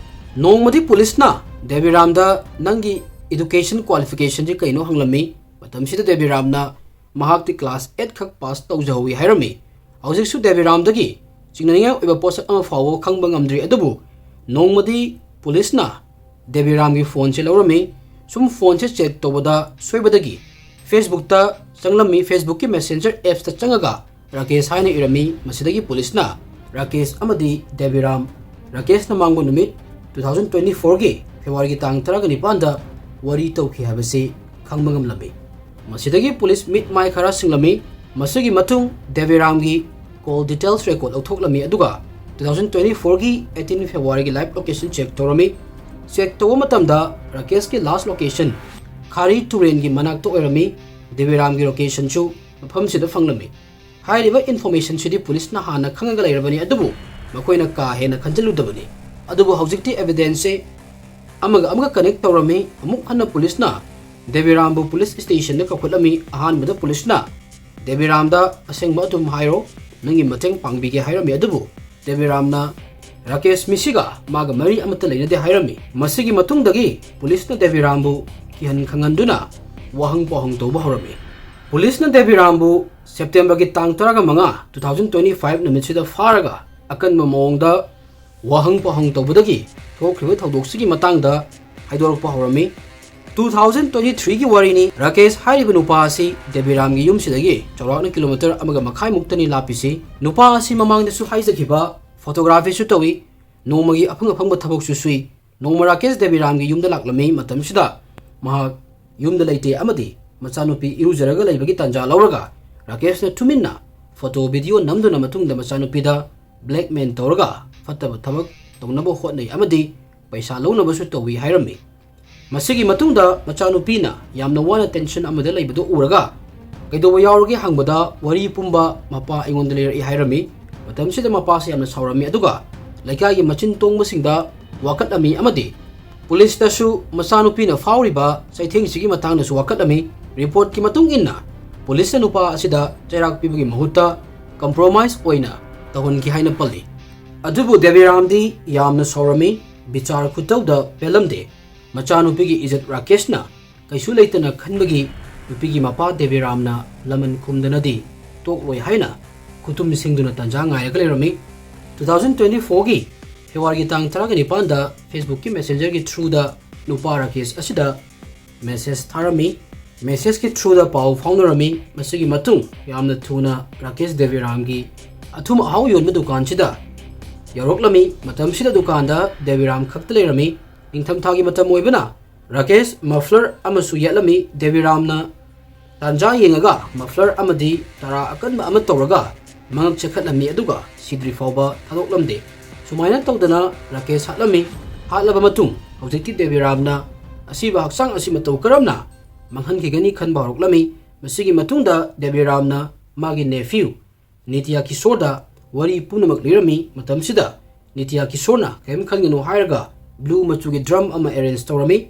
ꯅꯣꯡꯃꯗꯤ ꯄꯨꯂꯤꯁꯅ ꯗꯦꯕꯤꯔꯥꯝꯗ "ꯅꯪꯒꯤ ꯏꯗꯨꯀꯦꯁꯟ ꯀ꯭ꯋꯥꯂꯤꯐꯤꯀꯦꯁꯟꯁꯤ ꯀꯩꯅꯣ?" ꯍꯪꯂꯝꯃꯤ꯫ ꯃꯇꯝꯁꯤꯗ ꯗꯦꯕꯤꯔꯥꯝꯅ ꯃꯍꯥꯛꯇꯤ ꯀ꯭ꯂꯥꯁ ꯑꯩꯠ ꯈꯛ ꯄꯥꯁ ꯇꯧꯖꯍꯧꯋꯤ ꯍꯥꯏꯔꯝꯃꯤ꯫ ꯍꯧꯖꯤꯛꯁꯨ ꯗꯦꯕꯤꯔꯥꯝꯗꯒꯤ ꯆꯤꯡꯅꯅꯤꯡꯉꯥꯏ ꯑꯣꯏꯕ ꯄꯣꯠꯁꯛ ꯑꯃ ꯐꯥꯎꯕ ꯈꯪꯕ ꯉꯝꯗ꯭ꯔꯤ꯫ ꯑꯗꯨꯕꯨ ꯅꯣꯡꯃꯗꯤ ꯄꯨꯂꯤꯁꯅ ꯗꯦꯕꯤꯔꯥꯝꯒꯤ ꯐꯣꯟꯁꯦ ꯂꯧꯔꯝꯃꯤ꯫ ꯁꯨꯝ ꯐꯣꯟꯁꯦ ꯆꯦꯛ ꯇꯧꯕꯗ ꯁꯣꯏꯕꯗꯒꯤ ꯐꯦꯁꯕꯨꯛꯇ ꯆꯪꯂꯝꯃꯤ꯫ ꯐꯦꯁꯕꯨꯛꯀꯤ ꯃꯦꯁꯦꯟꯖꯔ ꯑꯦꯞꯁꯇ ꯆꯪꯉꯒ ꯔꯥꯀꯦꯁ ꯍꯥꯏꯅ ꯏꯔꯝꯃꯤ꯫ ꯃꯁꯤꯗꯒꯤ ꯄꯨꯂꯤꯁꯅ ꯔꯥꯀꯦꯁ ꯑꯃꯗꯤ ꯗꯦꯕꯤꯔꯥꯝ, ꯔꯥꯀꯦꯁꯅ ꯃꯥꯡꯕ ꯅꯨꯃꯤꯠ ꯇꯨ ꯊꯥꯎꯖꯟ ꯇ꯭ꯋꯦꯟꯇꯤ ꯐꯣꯔꯒꯤ ꯐꯦꯕ꯭ꯔꯨꯋꯥꯔꯤꯒꯤ ꯇꯥꯡ ꯇꯔꯥꯒ ꯅꯤꯄꯥꯟꯗ ꯋꯥꯔꯤ ꯇꯧꯈꯤ ꯍꯥꯏꯕꯁꯤ ꯈꯪꯕ ꯉꯝꯂꯝꯃꯤ꯫ ꯃꯁꯤꯗꯒꯤ ꯄꯨꯂꯤꯁ ꯃꯤꯠ ꯃꯥꯏ ꯈꯔ ꯁꯤꯡꯂꯝꯃꯤ꯫ ꯃꯁꯤꯒꯤ ꯃꯇꯨꯡ ꯗꯦꯕꯤꯔꯥꯝꯒꯤ call details record ꯂꯧꯊꯣꯛꯂꯝꯃꯤ, ꯑꯗꯨꯒ two thousand twenty fourꯒꯤ eighteen ꯐꯦꯕ꯭ꯔꯨꯋꯥꯔꯤꯒꯤ live location check ꯇꯧꯔꯝꯃꯤ꯫ Check ꯇꯧꯕ ꯃꯇꯝꯗ ꯔꯥꯀꯦꯁꯀꯤ last location ꯈꯥꯔꯤ ꯇꯨꯔꯦꯟꯒꯤ ꯃꯅꯥꯛꯇ ꯑꯣꯏꯔꯝꯃꯤ꯫ ꯗꯦꯕꯤꯔꯥꯝꯒꯤ locationꯁꯨ ꯃꯐꯝꯁꯤꯗ ꯐꯪꯂꯝꯃꯤ꯫ ꯍꯥꯏꯔꯤꯕ informationꯁꯤꯗꯤ ꯄꯨꯂꯤꯁꯅ ꯍꯥꯟꯅ ꯈꯪꯉꯒ ꯂꯩꯔꯕꯅꯤ, ꯑꯗꯨꯕꯨ ꯃꯈꯣꯏꯅ ꯀꯥ ꯍꯦꯟꯅ ꯈꯟꯖꯤꯜꯂꯨꯗꯕꯅꯤ꯫ ꯑꯗꯨꯕꯨ ꯍꯧꯖꯤꯛꯇꯤ evidenceꯁꯦ ꯑꯃꯒ ꯑꯃꯒ connect ꯇꯧꯔꯝꯃꯤ꯫ ꯑꯃꯨꯛ ꯍꯟꯅ ꯄꯨꯂꯤꯁꯅ ꯗꯦꯕꯤꯔꯥꯝꯕꯨ ꯄꯨꯂꯤꯁ stationꯗ ꯀꯧꯈꯠꯂꯝꯃꯤ꯫ ꯑꯍꯥꯟꯕꯗ ꯄꯨꯂꯤꯁꯅ ꯗꯦꯕꯤꯔꯥꯝꯗ "ꯑꯁꯦꯡꯕ ꯑꯗꯨꯝ ꯍꯥꯏꯔꯣ, ꯅꯪꯒꯤ ꯃꯇꯦꯡ ꯄꯥꯡꯕꯤꯒꯦ" ꯍꯥꯏꯔꯝꯃꯤ꯫ ꯑꯗꯨꯕꯨ ꯗꯦꯕꯤꯔꯥꯝꯅ ꯔꯥꯀꯦꯁ ꯃꯤꯁꯤꯒ ꯃꯥꯒ ꯃꯔꯤ ꯑꯃꯠꯇ ꯂꯩꯅꯗꯦ ꯍꯥꯏꯔꯝꯃꯤ꯫ ꯃꯁꯤꯒꯤ ꯃꯇꯨꯡꯗꯒꯤ ꯄꯨꯂꯤꯁꯅ ꯗꯦꯕꯤꯔꯥꯝꯕꯨ ꯀꯤꯍꯟ ꯈꯪꯍꯟꯗꯨꯅ ꯋꯥꯍꯪ ꯄꯥꯎꯍꯪ ꯇꯧꯕ ꯍꯧꯔꯝꯃꯤ꯫ ꯄꯨꯂꯤꯁꯅ ꯗꯦꯕꯤꯔꯥꯝꯕꯨ Septemberꯒꯤ ꯇꯥꯡ ꯇꯔꯥꯃꯉꯥ, two thousand twenty five ꯅꯨꯃꯤꯠꯁꯤꯗ ꯐꯥꯔꯒ ꯑꯀꯟꯕ ꯃꯑꯣꯡꯗ ꯋꯥꯍꯪ ꯄꯥꯎꯍꯪ ꯇꯧꯕꯗꯒꯤ ꯊꯣꯛꯈ꯭ꯔꯤꯕ ꯊꯧꯗꯣꯛꯁꯤꯒꯤ ꯃꯇꯥꯡꯗ ꯍꯥꯏꯗꯣꯔꯛꯄ ꯍꯧꯔꯝꯃꯤ꯫ Two thousand twenty threeꯒꯤ ꯋꯥꯔꯤꯅꯤ꯫ ꯔꯥꯀꯦꯁ ꯍꯥꯏꯔꯤꯕ ꯅꯨꯄꯥ ꯑꯁꯤ ꯗꯦꯕꯤꯔꯥꯝꯒꯤ ꯌꯨꯝꯁꯤꯗꯒꯤ ꯆꯥꯎꯔꯥꯛꯅ kilometre ꯑꯃꯒ ꯃꯈꯥꯏꯃꯨꯛꯇꯅꯤ ꯂꯥꯞꯄꯤꯁꯤ꯫ ꯅꯨꯄꯥ ꯑꯁꯤ ꯃꯃꯥꯡꯗꯁꯨ ꯍꯥꯏꯖꯈꯤꯕ photographyꯁꯨ ꯇꯧꯏ, ꯅꯣꯡꯃꯒꯤ ꯑꯐꯪ ꯑꯐꯪꯕ ꯊꯕꯛꯁꯨ ꯁꯨꯏ꯫ ꯅꯣꯡꯃ ꯔꯥꯀꯦꯁ ꯗꯦꯕꯤꯔꯥꯝꯒꯤ ꯌꯨꯝꯗ ꯂꯥꯛꯂꯝꯃꯤ꯫ ꯃꯇꯝꯁꯤꯗ ꯃꯍꯥꯛ ꯌꯨꯝꯗ ꯂꯩꯇꯦ ꯑꯃꯗꯤ ꯃꯆꯥꯅꯨꯄꯤ ꯏꯔꯨꯖꯔꯒ ꯂꯩꯕꯒꯤ ꯇꯥꯟꯖꯥ ꯂꯧꯔꯒ ꯔꯥꯀꯦꯁꯅ ꯇꯨꯃꯤꯟꯅ photo video ꯅꯝꯗꯨꯅ ꯃꯇꯨꯡꯗ ꯃꯆꯥꯅꯨꯄꯤꯗ blackmail ꯇꯧꯔꯒ ꯐꯠꯇꯕ ꯊꯕꯛ ꯇꯧꯅꯕ ꯍꯣꯠꯅꯩ ꯑꯃꯗꯤ ꯄꯩꯁꯥ ꯂꯧꯅꯕꯁꯨ ꯇꯧꯏ ꯍꯥꯏꯔꯝꯃꯤ꯫ ꯃꯁꯤꯒꯤ ꯃꯇꯨꯡꯗ ꯃꯆꯥꯅꯨꯄꯤꯅ ꯌꯥꯝꯅ ꯋꯥꯅ tension ꯑꯃꯗ ꯂꯩꯕꯗꯨ ꯎꯔꯒ "ꯀꯩꯗꯧꯕ ꯌꯥꯎꯔꯒꯦ?" ꯍꯪꯕꯗ ꯋꯥꯔꯤ ꯄꯨꯝꯕ ꯃꯄꯥ ꯑꯩꯉꯣꯟꯗ ꯂꯤꯔꯛꯏ ꯍꯥꯏꯔꯝꯃꯤ꯫ ꯃꯇꯝꯁꯤꯗ ꯃꯄꯥꯁꯤ ꯌꯥꯝꯅ ꯁꯥꯎꯔꯝꯃꯤ, ꯑꯗꯨꯒ ꯂꯩꯀꯥꯏꯒꯤ ꯃꯆꯤꯟ ꯇꯣꯡꯕꯁꯤꯡꯗ ꯋꯥꯀꯠꯂꯝꯃꯤ ꯑꯃꯗꯤ ꯄꯨꯂꯤꯁꯇꯁꯨ ꯃꯆꯥꯅꯨꯄꯤꯅ ꯐꯥꯎꯔꯤꯕ ꯆꯩꯊꯦꯡꯁꯤꯒꯤ ꯃꯇꯥꯡꯗꯁꯨ ꯋꯥꯀꯠꯂꯝꯃꯤ꯫ Reportꯀꯤ ꯃꯇꯨꯡ ꯏꯟꯅ ꯄꯨꯂꯤꯁꯅ ꯅꯨꯄꯥ ꯑꯁꯤꯗ ꯆꯩꯔꯥꯛ ꯄꯤꯕꯒꯤ ꯃꯍꯨꯠꯇ compromise ꯑꯣꯏꯅ ꯇꯧꯍꯟꯈꯤ ꯍꯥꯏꯅ ꯄꯜꯂꯤ꯫ ꯑꯗꯨꯕꯨ ꯗꯦꯕꯤꯔꯥꯝꯗꯤ ꯌꯥꯝꯅ ꯁꯥꯎꯔꯝꯃꯤ, ꯕꯤꯆꯥꯔ ꯈꯨꯇꯧꯗ ꯄꯦꯜꯂꯝꯗꯦ꯫ ꯃꯆꯥꯅꯨꯄꯤꯒꯤ ꯏꯖꯠ ꯔꯥꯀꯦꯁꯅ ꯀꯩꯁꯨ ꯂꯩꯇꯅ ꯈꯟꯕꯒꯤ ꯅꯨꯄꯤꯒꯤ ꯃꯄꯥ ꯗꯦꯕꯤꯔꯥꯝꯅ ꯂꯃꯟ ꯈꯨꯝꯗꯅꯗꯤ ꯇꯣꯛꯂꯣꯏ ꯍꯥꯏꯅ ꯈꯨꯇꯨꯝ ꯁꯤꯡꯗꯨꯅ ꯇꯥꯟꯖꯥ ꯉꯥꯏꯔꯒ ꯂꯩꯔꯝꯃꯤ꯫ Two thousand twenty fourꯒꯤ ꯐꯦꯕ꯭ꯔꯨꯋꯥꯔꯤꯒꯤ ꯇꯥꯡ ꯇꯔꯥꯒ ꯅꯤꯄꯥꯟꯗ Facebookꯀꯤ Messengerꯒꯤ throughꯗ ꯅꯨꯄꯥ ꯔꯥꯀꯦꯁ ꯑꯁꯤꯗ message ꯊꯥꯔꯝꯃꯤ꯫ Messageꯀꯤ throughꯗ ꯄꯥꯎ ꯐꯥꯎꯅꯔꯝꯃꯤ꯫ ꯃꯁꯤꯒꯤ ꯃꯇꯨꯡ ꯌꯥꯝꯅ ꯊꯨꯅ ꯔꯥꯀꯦꯁ ꯗꯦꯕꯤꯔꯥꯝꯒꯤ ꯑꯊꯨꯝ ꯑꯍꯥꯎ ꯌꯣꯟꯕ ꯗꯨꯀꯥꯟꯁꯤꯗ ꯌꯧꯔꯛꯂꯝꯃꯤ꯫ ꯃꯇꯝꯁꯤꯗ ꯗꯨꯀꯥꯟꯗ ꯗꯦꯕꯤꯔꯥꯝ ꯈꯛꯇ ꯂꯩꯔꯝꯃꯤ꯫ ꯅꯤꯡꯊꯝꯊꯥꯒꯤ ꯃꯇꯝ ꯑꯣꯏꯕꯅ ꯔꯥꯀꯦꯁ ꯃꯐ꯭ꯂꯔ ꯑꯃꯁꯨ ꯌꯦꯠꯂꯝꯃꯤ꯫ ꯗꯦꯕꯤꯔꯥꯝꯅ ꯇꯥꯟꯖꯥ ꯌꯦꯡꯉꯒ ꯃꯐ꯭ꯂꯔ ꯑꯃꯗꯤ ꯇꯔꯥ ꯑꯀꯟꯕ ꯑꯃ ꯇꯧꯔꯒ ꯃꯉꯛ ꯆꯦꯈꯠꯂꯝꯃꯤ, ꯑꯗꯨꯒ ꯁꯤꯗ꯭ꯔꯤ ꯐꯥꯎꯕ ꯊꯥꯗꯣꯛꯂꯝꯗꯦ꯫ ꯁꯨꯃꯥꯏꯅ ꯇꯧꯗꯅ ꯔꯥꯀꯦꯁ ꯍꯥꯠꯂꯝꯃꯤ꯫ ꯍꯥꯠꯂꯕ ꯃꯇꯨꯡ ꯍꯧꯖꯤꯛꯇꯤ ꯗꯦꯕꯤꯔꯥꯝꯅ ꯑꯁꯤꯕ ꯍꯛꯆꯥꯡ ꯑꯁꯤ ꯃꯇꯧ ꯀꯔꯝꯅ ꯃꯥꯡꯍꯟꯈꯤꯒꯅꯤ ꯈꯟꯕ ꯍꯧꯔꯛꯂꯝꯃꯤ꯫ ꯃꯁꯤꯒꯤ ꯃꯇꯨꯡꯗ ꯗꯦꯕꯤꯔꯥꯝꯅ ꯃꯥꯒꯤ nephew ꯅꯤꯇ꯭ꯌ ꯀꯤꯁꯣꯔꯗ ꯋꯥꯔꯤ ꯄꯨꯝꯅꯃꯛ ꯂꯤꯔꯝꯃꯤ꯫ ꯃꯇꯝꯁꯤꯗ ꯅꯤꯇ꯭ꯌ ꯀꯤꯁꯣꯔꯅ ꯀꯔꯤꯝ ꯈꯟꯒꯅꯨ ꯍꯥꯏꯔꯒ blue ꯃꯆꯨꯒꯤ drum ꯑꯃ arrange ꯇꯧꯔꯝꯃꯤ꯫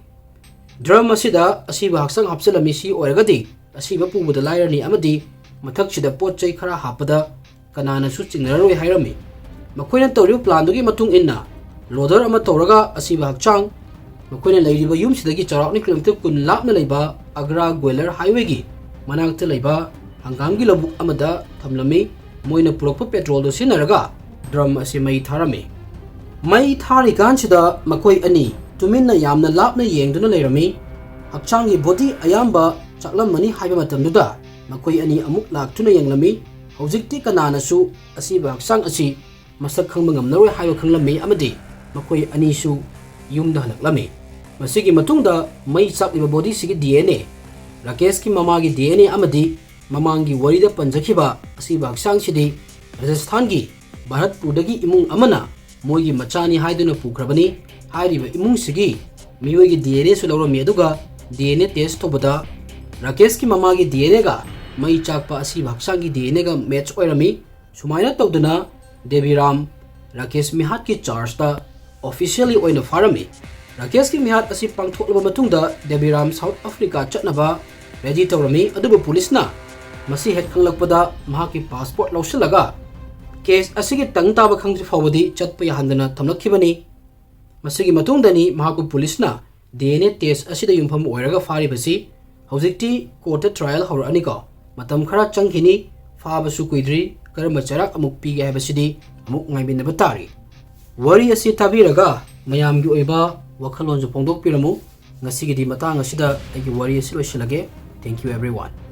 Drum ꯑꯁꯤꯗ ꯑꯁꯤꯕ ꯍꯛꯆꯥꯡ ꯍꯥꯞꯆꯤꯜꯂꯝꯃꯤ꯫ ꯁꯤ ꯑꯣꯏꯔꯒꯗꯤ ꯑꯁꯤꯕ ꯄꯨꯕꯗ ꯂꯥꯏꯔꯅꯤ ꯑꯃꯗꯤ ꯃꯊꯛꯁꯤꯗ ꯄꯣꯠ ꯆꯩ ꯈꯔ ꯍꯥꯞꯄꯗ ꯀꯅꯥꯅꯁꯨ ꯆꯤꯡꯅꯔꯔꯣꯏ ꯍꯥꯏꯔꯝꯃꯤ꯫ ꯃꯈꯣꯏꯅ ꯇꯧꯔꯤꯕ planꯗꯨꯒꯤ ꯃꯇꯨꯡ ꯏꯟꯅ loader ꯑꯃ ꯇꯧꯔꯒ ꯑꯁꯤꯕ ꯍꯛꯆꯥꯡ ꯃꯈꯣꯏꯅ ꯂꯩꯔꯤꯕ ꯌꯨꯝꯁꯤꯗꯒꯤ ꯆꯥꯎꯔꯥꯛꯅ kilometre ꯀꯨꯟ ꯂꯥꯞꯅ ꯂꯩꯕ ꯑꯒ꯭ꯔꯥ ꯒ꯭ꯋꯦꯂꯔ highwayꯒꯤ ꯃꯅꯥꯛꯇ ꯂꯩꯕ ꯍꯪꯒꯥꯝꯒꯤ ꯂꯧꯕꯨꯛ ꯑꯃꯗ ꯊꯝꯂꯝꯃꯤ꯫ ꯃꯣꯏꯅ ꯄꯨꯔꯛꯄ petrolꯗꯨ ꯁꯤꯖꯤꯟꯅꯔꯒ drum ꯑꯁꯤ ꯃꯩ ꯊꯥꯔꯝꯃꯤ꯫ ꯃꯩ ꯊꯥꯔꯤꯀꯥꯟꯁꯤꯗ ꯃꯈꯣꯏ ꯑꯅꯤ ꯇꯨꯃꯤꯟꯅ ꯌꯥꯝꯅ ꯂꯥꯞꯅ ꯌꯦꯡꯗꯨꯅ ꯂꯩꯔꯝꯃꯤ꯫ ꯍꯛꯆꯥꯡꯒꯤ body ꯑꯌꯥꯝꯕ ꯆꯥꯛꯂꯝꯃꯅꯤ ꯍꯥꯏꯕ ꯃꯇꯝꯗꯨꯗ ꯃꯈꯣꯏ ꯑꯅꯤ ꯑꯃꯨꯛ ꯂꯥꯛꯇꯨꯅ ꯌꯦꯡꯂꯝꯃꯤ꯫ ꯍꯧꯖꯤꯛꯇꯤ ꯀꯅꯥꯅꯁꯨ ꯑꯁꯤꯕ ꯍꯛꯆꯥꯡ ꯑꯁꯤ ꯃꯁꯛ ꯈꯪꯕ ꯉꯝꯂꯔꯣꯏ ꯍꯥꯏꯕ ꯈꯪꯂꯝꯃꯤ ꯑꯃꯗꯤ ꯃꯈꯣꯏ ꯑꯅꯤꯁꯨ ꯌꯨꯝꯗ ꯍꯜꯂꯛꯂꯝꯃꯤ꯫ ꯃꯁꯤꯒꯤ ꯃꯇꯨꯡꯗ ꯃꯩ ꯆꯥꯛꯂꯤꯕ bodyꯁꯤꯒꯤ DNA, ꯔꯥꯀꯦꯁꯀꯤ ꯃꯃꯥꯒꯤ DNA ꯑꯃꯗꯤ ꯃꯃꯥꯡꯒꯤ ꯋꯥꯔꯤꯗ ꯄꯟꯖꯈꯤꯕ ꯑꯁꯤꯕ ꯍꯛꯆꯥꯡꯁꯤꯗꯤ ꯔꯥꯖꯁꯊꯥꯟꯒꯤ ꯚꯥꯔꯠꯄꯨꯔꯗꯒꯤ ꯏꯃꯨꯡ ꯑꯃꯅ ꯃꯣꯏꯒꯤ ꯃꯆꯥꯅꯤ ꯍꯥꯏꯗꯨꯅ ꯄꯨꯈ꯭ꯔꯕꯅꯤ꯫ ꯍꯥꯏꯔꯤꯕ ꯏꯃꯨꯡꯁꯤꯒꯤ ꯃꯤꯑꯣꯏꯒꯤ DNAꯁꯨ ꯂꯧꯔꯝꯃꯤ, ꯑꯗꯨꯒ DNA test ꯇꯧꯕꯗ ꯔꯥꯀꯦꯁꯀꯤ ꯃꯃꯥꯒꯤ DNAꯒ ꯃꯩ ꯆꯥꯛꯄ ꯑꯁꯤꯕ ꯍꯛꯆꯥꯡꯒꯤ DNAꯒ match ꯑꯣꯏꯔꯝꯃꯤ꯫ ꯁꯨꯃꯥꯏꯅ ꯇꯧꯗꯨꯅ ꯗꯦꯕꯤꯔꯥꯝ ꯔꯥꯀꯦꯁ ꯃꯤꯍꯥꯠꯀꯤ chargeꯇ officially ꯑꯣꯏꯅ ꯐꯥꯔꯝꯃꯤ꯫ ꯔꯥꯀꯦꯁꯀꯤ ꯃꯤꯍꯥꯠ ꯑꯁꯤ ꯄꯥꯡꯊꯣꯛꯂꯕ ꯃꯇꯨꯡꯗ ꯗꯦꯕꯤꯔꯥꯝ South Africa ꯆꯠꯅꯕ ready ꯇꯧꯔꯝꯃꯤ, ꯑꯗꯨꯕꯨ ꯄꯨꯂꯤꯁꯅ ꯃꯁꯤ ꯍꯦꯛ ꯈꯪꯂꯛꯄꯗ ꯃꯍꯥꯛꯀꯤ passport ꯂꯧꯁꯤꯜꯂꯒ case ꯑꯁꯤꯒꯤ ꯇꯪ ꯇꯥꯕ ꯈꯪꯗ꯭ꯔꯤ ꯐꯥꯎꯕꯗꯤ ꯆꯠꯄ ꯌꯥꯍꯟꯗꯅ ꯊꯝꯂꯛꯈꯤꯕꯅꯤ꯫ ꯃꯁꯤꯒꯤ ꯃꯇꯨꯡꯗꯅꯤ ꯃꯍꯥꯛꯄꯨ ꯄꯨꯂꯤꯁꯅ DNA test ꯑꯁꯤꯗ ꯌꯨꯝꯐꯝ ꯑꯣꯏꯔꯒ ꯐꯥꯔꯤꯕꯁꯤ꯫ ꯍꯧꯖꯤꯛꯇꯤ courtꯇ trial ꯍꯧꯔꯛꯑꯅꯤꯀꯣ꯫ ꯃꯇꯝ ꯈꯔ ꯆꯪꯈꯤꯅꯤ, ꯐꯥꯕꯁꯨ ꯀꯨꯏꯗ꯭ꯔꯤ꯫ ꯀꯔꯝꯕ ꯆꯩꯔꯥꯛ ꯑꯃꯨꯛ ꯄꯤꯒꯦ ꯍꯥꯏꯕꯁꯤꯗꯤ ꯑꯃꯨꯛ ꯉꯥꯏꯃꯤꯟꯅꯕ ꯇꯥꯔꯤ꯫ ꯋꯥꯔꯤ ꯑꯁꯤ ꯇꯥꯕꯤꯔꯒ ꯃꯌꯥꯝꯒꯤ ꯑꯣꯏꯕ ꯋꯥꯈꯜꯂꯣꯟꯁꯨ ꯐꯣꯡꯗꯣꯛꯄꯤꯔꯝꯃꯨ꯫ ꯉꯁꯤꯒꯤꯗꯤ ꯃꯇꯥꯡ ꯑꯁꯤꯗ ꯑꯩꯒꯤ ꯋꯥꯔꯤ ꯑꯁꯤ ꯂꯣꯏꯁꯤꯜꯂꯒꯦ꯫ Thank you everyone꯫